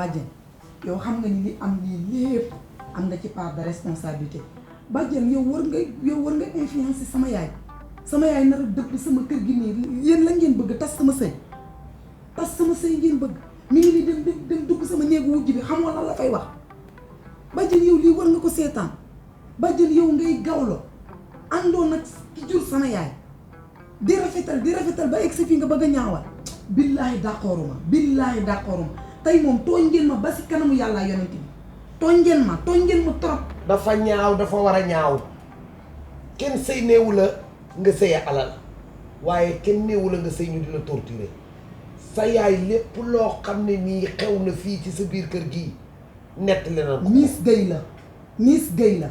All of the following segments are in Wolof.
bàjjen yow xam nga ni li am lii lépp am nga ci part de responsabilité bàjjen yow war nga influencer sama yaay nar a dëpp sama kër gi nii yéen la ngeen bëgg tas sama sëy ngeen bëgg mi ngi ni dem dugg sama néegu wujj bi xamoo lan la fay wax bàjjen yow lii war nga ko seetaan bàjjen yow ngay gawlo àndoon nag ki jur sama yaay di rafetal ba egg si fii nga bëgg a ñaawal billaahi d'accorduma tey moom tooñ ngeen ma ba si kanamu yàlla yonent bi tooñ ngeen ma trop. dafa ñaaw dafa war a ñaaw kenn sëy néewu la nga sëy alal waaye kenn néewu la nga sëy ñu di la torturer sa yaay lépp loo xam ne nii xew na fii ci sa biir kër gii nettali na ko. Miss Gueye la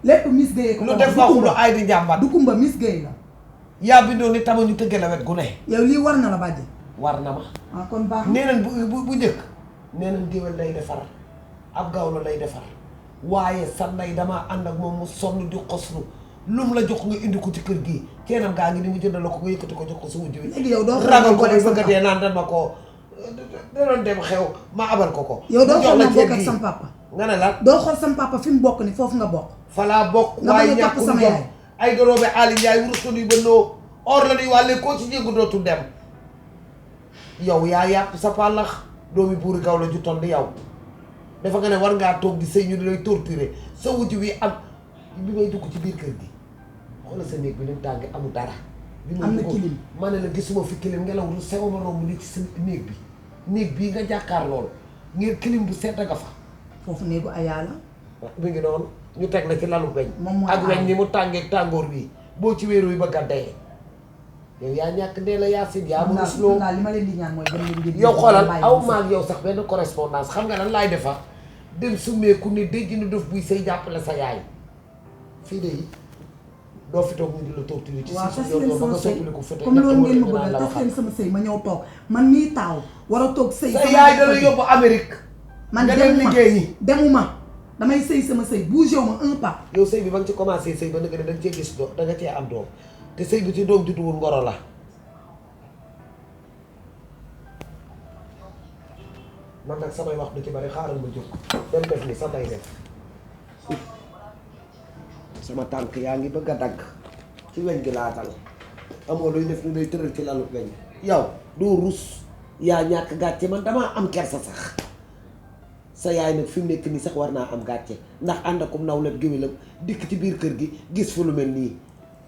lépp Miss Gueye ko. lu def waxu lu ay di njàmbat. du kumba Miss Gueye la. yaa bindoo ni tama ñu tëgge la wet gu ne. yow lii war na la bàjje. war na ma. ah kon baax na nee nañ bu njëkk nee nañ géwél lay defar ab gawlo lay defar waaye sa ndey damaa ànd ak moom mu sonn di xoslu lum la jox nga indi ko ci kër gi keenam gaa ngi ni mu jënd la ko nga yëkkati ko jox ko sa wujj wi. léegi yow doo ragal ko bëgg a dee naan dan ma ko da doon dem xew ma abal ko. yow doo xool na bokk ak sam papa. nga ne la doo xool sam papa fi mu bokk ni foofu nga bokk. falaa bokk nga waaye bañ a topp sama yaay. ay doroobe Aly Ndiaye wurus ko nuy ba noo or la nuy wàllee koo ci jéegu dootul dem yow yaa yàpp sa pàllax doomi buuri gaw la ju toll yow dafa nga ne war ngaa toog di sëy ñu di lay torturer sa wujj wi am bi may dugg ci biir kër gi xoolal sa néeg bi ni mu tàngi amul dara am na kilim ma ne la gisuma fi kilim ngelaw lu sew ma romb ni ci sa néeg bii nga jàkkaar loolu ngir kilim bu sedd nga fa foofu néegu ayaa la mi ngi noonu ñu teg la ci lalu weñ moom ak weñ ni mu tàngee tàngoor bii boo ci wéeru yi bëgg a dee yow yaa ñàkk ndee la Yacine yaa ma rusloo li ma leen di ñaan mooy dem yow xoolal aw maag yow sax benn correspondance xam nga lan laay defa dem summeeku ni déj ni dof buy say jàppale sa yaay fii de doo fi toog ñu di la torturer ci si yow ba nga soppali ko fete comme loolu ngeen ma bëggal tas leen sama sëy ma ñëw toog man mii taaw war a toog sëy sa yaay dana yóbbu Amérique man nga dem liggéeyi demuma damay sëy sama sëy bougé wu ma un pas yow sëy bi ba nga ci commencé sëy ba nga ne da nga cee gis doom da nga cee am doom te sëy bi ci doom jutuwul ngoro la man nag samay wax du ci bari xaaral ma jóg dem def ni samay def sama tànk yaa ngi bëgg a dagg ci weñ gi laa dal amoo luy def ni lay tëral ci lalu weñ yow doo rus yaa ñàkk gàcce man damaa am kersa sax sa yaay nag fi mu nekk nii sax war naa am gàcce ndax ànd akum nawleb géwélam dikk ci biir kër gi gis fu lu mel nii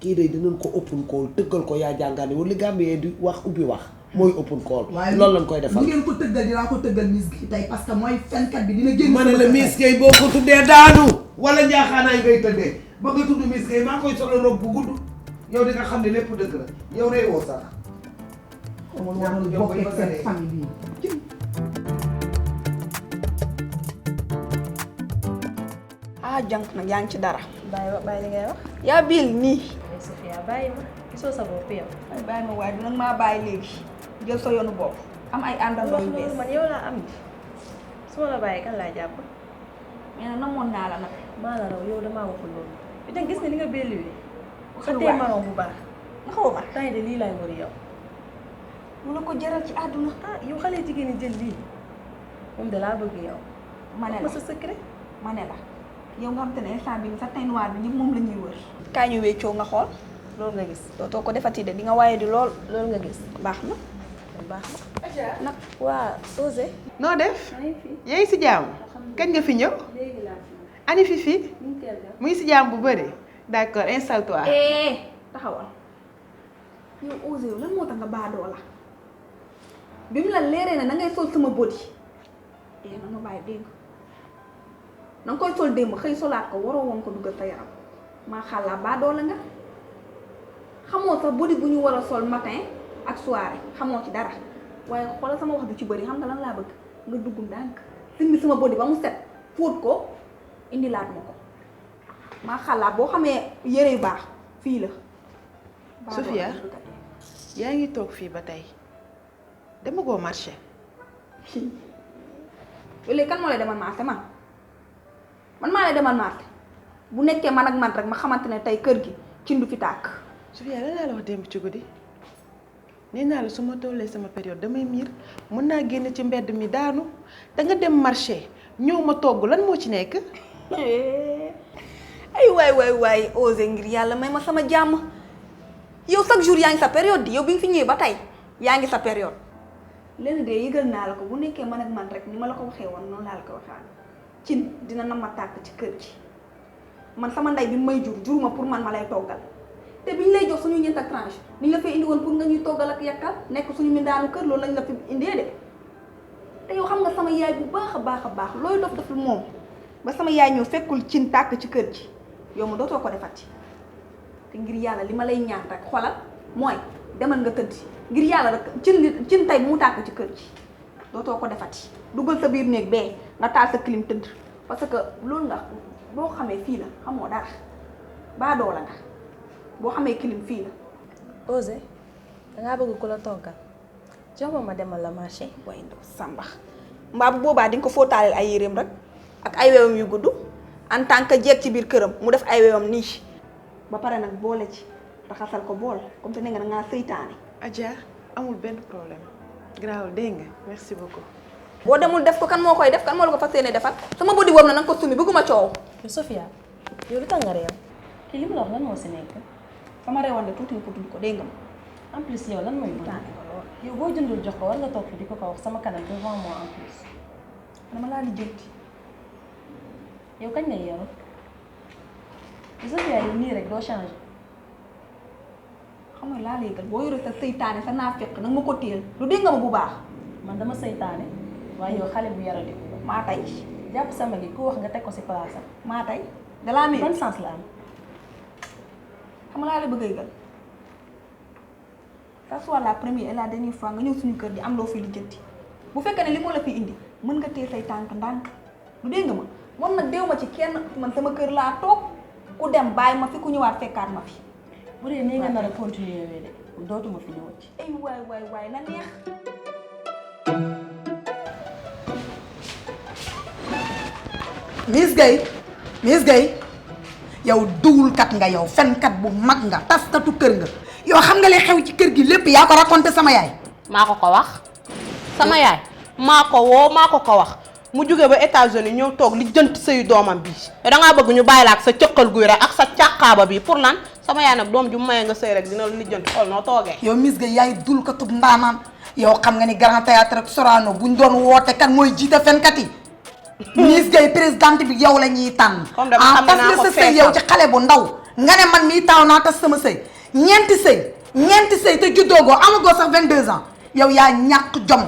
kii day dinañ ko open call tëggal ko yaa jàngaane wala li gàmbee di wax ubbi wax mooy open call loolu lañ koy defal bu ngeen ko tëggal dinaa ko tëggal Miss Gueye tey parce que mooy fenkat bi dina génn ma ne la Miss Gueye boo ko tuddee daanu wala njaaxaanaay ngay tëddee ba nga tudd Miss Gueye maa koy solo rob bu gudd yow di nga xam ne lépp dëgg la yow day woo sax amul warul bokk ak seen famille bii jànk nag yaa ngi ci dara. bàyyi li ngay wax. yaa bil nii. Sofia bàyyi ma gisoo sa bopp yow. bàyyi ma waaye dina maa bàyyi léegi jël sa yoonu bopp am ay àndandoo yu bees. man yow laa am su ma la bàyyi kan laa jàpp. mais nag namoon naa la nag. maa la raw yow damaa waxul loolu. bi tam gis nga ni nga belluwee. waxul tee maroon bu baax. nga xaw ma. temps de lii laay wër yow. mu la ko jaral ci àdduna. yow xale jigéen ñi jël lii moom de laa bëgg yow. ma ne la sa secret. ma ne la. yow nga xam te ne instant bi sa teint noir bi ñëpp moom la ñuy wër. kaa ñu weccoo nga xool. loolu nga gis. dootoo ko defati de di nga waaye di lool. loolu nga gis. baax na. baax na. nag waa Osé. noo def. yaa ngi si jàmm. kañ nga fi ñëw. léegi laa fi. ani Fifi. mu ngi si jàmm bu bëri. d'accord installe-toi. taxawal. yow Osé yow lan moo tax nga baadoo la. bi mu la leeree ne da ngay sol sama body. na nga bàyyi dégg na nga koy sol démb xëy solaat ko waroo woon ko duggal sa yaram maa xàllaa baadoo la nga xamoo sax body bu ñu war a sol matin ak soirée xamoo ci dara waaye xoolal sama wax du ci bëri xam nga lan laa bëgg nga dugg ndànk simbi sama body ba mu set fóot ko indilaat ma ko maa xàllaa boo xamee yére yu baax fii la. Sofia yaa ngi toog fii ba tey dama koo marché. léegi kan moo lay demal marché man maa lay demal marché bu nekkee man ak man rek ma xamante ne tey kër gi ci ndu fi tàkk. Sofia lan laa la wax démb ci guddi. nee naa la su ma tollee sama période damay miir mën naa génn ci mbedd mi daanu da nga dem marché ñëw ma togg lan moo ci nekk. ay waay osé ngir yàlla may ma sama jàmm yow chaque jour yaa ngi sa période di yow bi nga fi ñëwee ba tey yaa ngi sa période léegi de yëgal naa la ko bu nekkee man ak man rek ni ma la ko waxee woon noonu laa la ko waxaan cin dina na ma tàkk ci kër gi man sama ndey bi may jur ma pour man ma lay toggal te bi ñu lay jox suñu ñeent ak tranche ni ñu la fay indi woon pour nga ñuy toggal ak yakkal nekk suñu mindaanu kër loolu lañ la fi indee de te yow xam nga sama yaay bu baax a baax looy dof moom ba sama yaay ñëw fekkul cin tàkk ci kër gi yow ma dootoo ko defati te ngir yàlla li ma lay ñaan rek xolal mooy demal nga tëdd ngir yàlla rek cin tey bu mu tàkk ci kër gi dootoo ko defati duggal sa biir néeg bee nga taal sa clim tëdd parce que loolu nga boo xamee fii la xamoo dara baadoo la nga boo xamee clim fii la. Osé dangaa bëgg ku la toggal jox ma demal la marché. waaye ndaw Samba mbaa bu boobaa di nga ko fóotaaleel ay yéreem rek ak ay wewam yu gudd en tant que jeeg ci biir këram mu def ay wewam nii ba pare nag boole ci raxasal ko bool comme te ne nga da ngaa seytaane. Adja amul benn problème garaawul dégg nga merci beaucoup. boo demul def ko kan moo koy def kan moo la ko fas yéene defal sama body boobu na nga ko sumi bëgguma coow. yow Sofia yow lu tax nga réew kii li mu la wax lan moo si nekk. sama réewande tuuti nga ko dund ko dégg nga ma. en plus yow lan mooy bëgg yow boo jëndul jox ko war nga toog fi di ko wax sama kanam devant moi en plus. dama laa lijjanti. yow kañ lay yow Sofia yow nii rek doo changé. xam nga laa léegal boo yore sa seytaane sa naafeq nag ma ko téel lu dégg nga ma bu baax. man dama seytaane waaye yow xale bu yaradi ko. maa tey. jàpp sama gi ku wax nga teg ko si place am. maa tey dalaa mel. ban sens la am. xam nga laa la bëgg a yëgal ça soit la première et la dernière fois nga ñëw suñu kër di am loo fi lijjanti bu fekkee ne li moo la fi indi mën nga téye say tànk ndànk lu dégg nga ma moom nag déew ma ci kenn man sama kër laa toog ku dem bàyyi ma fi ku ñëwaat fekkaat ma fi. bu dee nii nga nar a continuer de dootuma fi ñëwati. ay waay na neex. Miss Gueye yow duwulkat nga yow fenkat bu mag nga taskatu kër nga yow xam nga li xew ci kër gi lépp yaa ko raconté sama yaay. maa ko wax sama yaay maa ko woo maa ko wax mu jóge ba États-Unis ñëw toog li jënt sëyu doomam bi dangaa bëgg ñu bàyyi la ak sa cëqal guy rek ak sa càqaaba bi pour lan sama yaay nag doom ju maye nga sëy rek dina la li jënt xool noo toogee. yow Miss Gueye yaay dulkatub ndaanaan yow xam nga ni Grand Théâtre ak Sorano buñ doon woote kan mooy jiite fenkat yi. Miss Gueye présidente bi yow la ñuy tànn. comme dama xam ne naa ko sa sëy yow ci xale bu ndaw nga ne man mii taaw naa tas sama sëy ñeenti sëy te juddoogoo amagoo sax 22 ans yow yaa ñàkk jom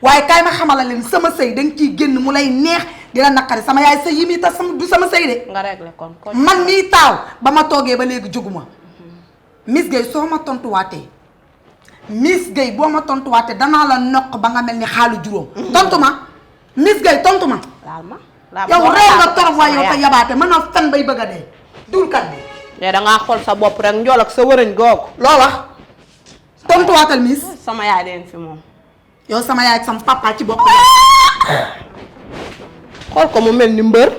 waaye kaay ma xamala leen sama sëy danga ciy génn mu lay neex di la naqari sama yaay sëy yi muy tas du sama sëy de. nga réglé kon man mii taaw ba ma toogee ba léegi jóguma. Miss Gueye soo ma tontuwaatee Miss Gueye boo ma tontuwaatee danaa la noq ba nga mel ni xaalu juróom. tontu ma Miss Gueye tontu ma. yow réew nga torop waaye yow te yabaate mën a fen bay bëgg a dee dulkat bi. mais dangaa xool sa bopp rek njool ak sa wërëñ googu. loo wax tontuwaatal Miss. sama yaay den fi moom. yow sama yaay ak sama papa ci bokk xool ko mu mel ni mbër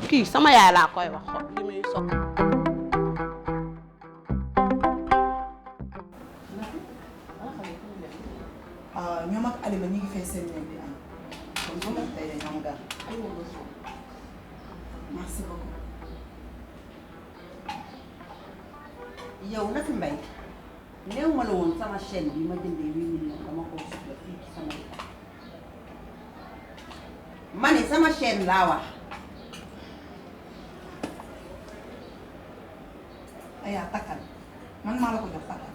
kii sama yaay laa koy wax xool li muy sopp. ñoom ak Alima ñu ngi fay seen néeg bi am kon bu la tey dañoo am gan. merci beaucoup. yow Nafi Mbaye néew ma la woon sama chaîne bi ma jëndee 8 millions dama ko soxla fii ci sama ma ne sama chaîne laa wax. ayaa takkal man maa la ko jox takkal.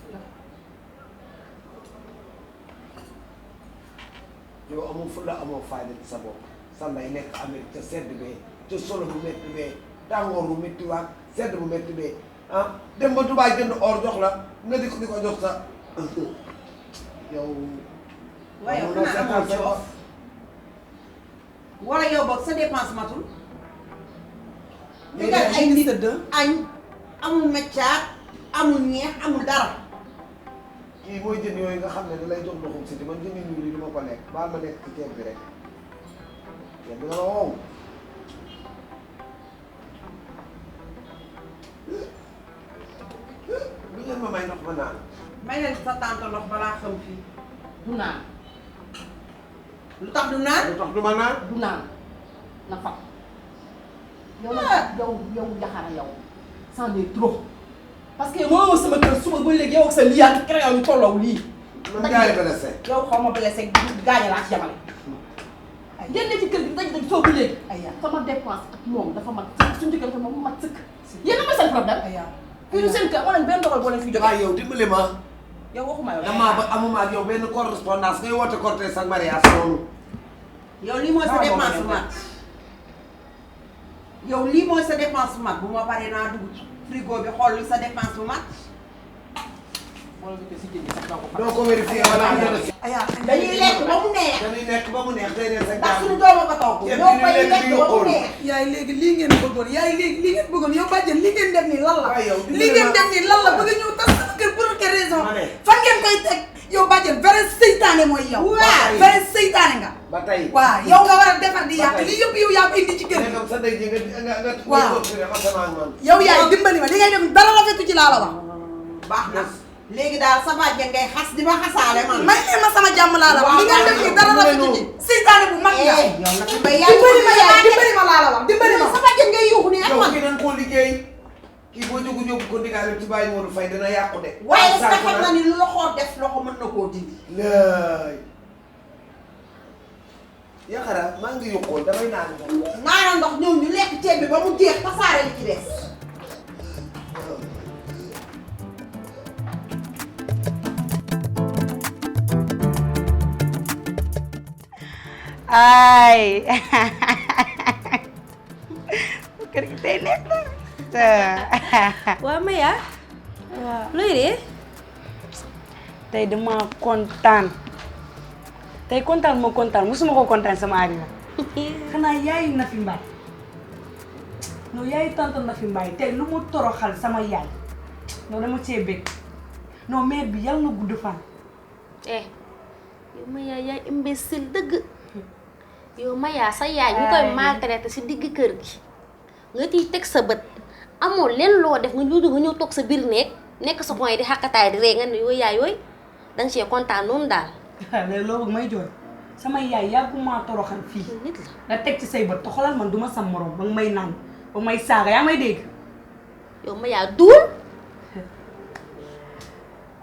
yow amoo fulla amoo fayda ci sa bopp sa mbay nekk Amérique ca sedd bee ca solo bu métti bee tàngoor bu métti waat sedd bu métti bee ah dem ba Dubaay jënd or jox la nga di ko jox sa yow. waaye yow xanaa amoo coof wala yow boog sa dépense matul. ñu ngi ay nit añ amul meccaat amul ñeex amul dara. kii mooy jën yooyu nga xam ne da lay jox ndoxum si man jën yu ñuul yi du ma ko lekk baal ma nekk ci ceeb bi rek ceeb bi nga la wow. du ngeen ma may ndox ma naan. may leen sa tante ndox balaa xam fii. du naan lu tax du naan. lu tax du ma naan. du naan na fab yow nag yow jaxara yow c'en est trop parce que moo sama kër suba ba léegi yow ak sa lii ak crayon yu tolloo lii man jaay blessé. yow xaw ma blessé gaañe laa ci yamale génne ci kër gi daj daj soo ba léegi sama dépense ak moom dafa mat sëkk suñu diggante moom mat sëkk yéen a ma seen problème fii du seen kër moo leen benn dogal boo leen fi jógee waaye yow dimbali ma. yow waxuma yow damaa ba amuma ak yow benn correspondance ngay woote cortège ak mariage noonu. yow lii mooy sa dépense mat. yow lii mooy sa dépense mat bu ma paree naa dugg ci frigo bi xool li sa dépense bu mat. doo ko vérifié wala am na si. dañuy lekk ba mu neex. dañuy nekk ba mu neex day neex sa ndax jàmm. suñu doom a ko togg. ñoo koy lekk ba mu neex. yaay léegi lii ngeen bëggoon yaay léegi lii ngeen bëggoon yow bàjjen li ngeen def nii lan la waaye yow li ngeen def nii lan la bëgg ñëw tas sama kër pour quelle raison ma ne. fan ngeen koy teg yow bàjjen vrai seytaane mooy yow Waaw. vrai seytaane nga ba tey. waaw yow nga war a defar di yàq Ba tey. lii yëpp yow yaa ko indi ci kër gi léegi sa ndey ji nga. Waaw. continué xam sama ak man. yow yaay dimbali ma li ngay def dara rafetu ci laa la wax baax na léegi daal sa bàjjen ngay xas di ma xasaale man. may leen ma sama jàmm laa la wax li ngeen def nii dara rafetu ci seytaane bu mag nga yow nag mbay yaa dimbali ma yaay dimbali ma laa la wax dimbali ma sa bàjjen ngay yuuxu nii ak yow man. kii dañ koo liggéey kii boo jógu jógu ko ndigaale ci bàyyi Modou Faye dina yàqu de. waaye est-ce que xam nga ni lu loxo def loxo mën na koo dindi. laay. Yaxara maa ngi yokkoon damay naan ndox. naana ndox ñëw ñu lekk ceeb bi ba mu jeex tasaare li ci des. ay kër gi tey nekk na waa Maya. looy dee. tey dama kontaan tey kontaan moo kontaan musuma ko kontaan sama àddina xanaa yaayu Nafi Mbaye non yaayu tante Nafi Mbaye tey lu mu toroxal sama yaay non dama cee bëgg non mère bi yàlla na gudd fan yow Maya yaay imbécile dëgg yow Maya sa yaay ñu koy maltraité si digg kër gi nga ciy teg sa bët amoo leen loo def nga ñëw toog sa biir nekk sa coin di xàqataay di ree nga ne yooyu yaay yooyu danga cee kontaan noonu daal. léegi loo bëgg may jooy sama yaay yàgguma toroxal fii nit la nga teg ci say bët te xoolal man duma sam morom ba nga may naan ba may saaga yaa may dégg yow Maya duul.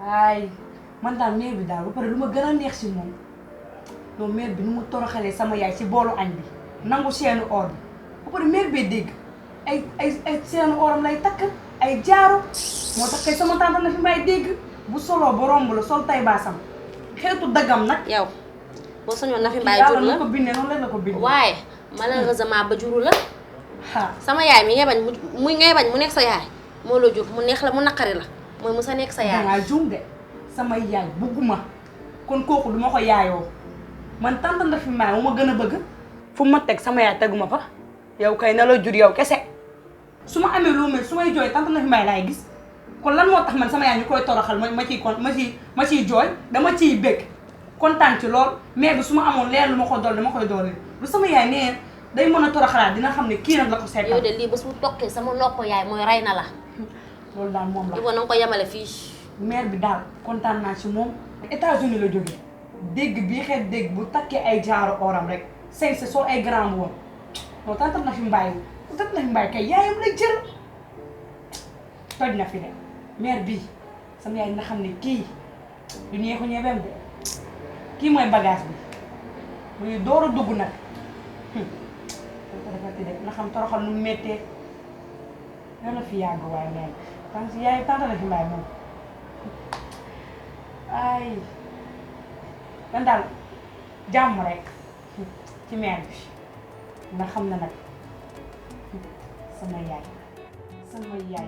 ay man daal mère bi daal ba pare lu ma gën a neex si moom non mère bi nu mu toroxalee sama yaay si boolu añ bi nangu seenu or bi ba pare mère bee dégg ay seenu oram lay takk ay jaaro moo tax kay sama tante Nafi Mbaye dégg bu soloo ba romb la sol tay baasam xeetu daggam nag yow boo sañoon Nafi Mbaye yàlla jur na la ko bindee noonu la ko bindee waaye malheureusement ba juru la ah sama yaay mi ngay bañ mu nekk sa yaay moo la jur mu neex la mu naqari la mooy mu sa nekk sa yaay. dangaa juum de sama yaay bugguma kon kooku du ma ko yaayoo man tante Nafi Mbaye mu ma gën a bëgg fu ma teg sama yaay teguma fa yow kay na la jur yow kese su ma amee lu mel su may jooy tante Nafi Mbaye laay gis kon lan moo tax man sama yaay ñu koy toroxal ma ciy jooy dama ciy bëgg kontaan ci lool mais bi su ma amoon leer lu ma ko dool dama koy doole lu sama yaay nee day mën a toroxalaat dina xam ne kii nag la ko seetal. yow de lii ba su tokkee sama nopp yaay mooy rey na la. loolu daal moom la. il faut na nga ko yemale fii. mère bi daal kontaan naa ci moom. États-Unis la jógee dégg bii xeet dégg bu takkee ay jaaro oram rek say sa soo ay grand woon non tante Nafi Mbaye kay yaayam la jël toj na fi de mère bii sama yaay na xam ne kii du ñeexu ñebeem de kii mooy bagage bi muy door a dugg nag defati de na xam toroxal nu méttee na la fi yàgg waaye neen tant yaay tante Nafi Mbaye moom ay dan daal jàmm rek ci mère bi nga xam ne nag sama yaay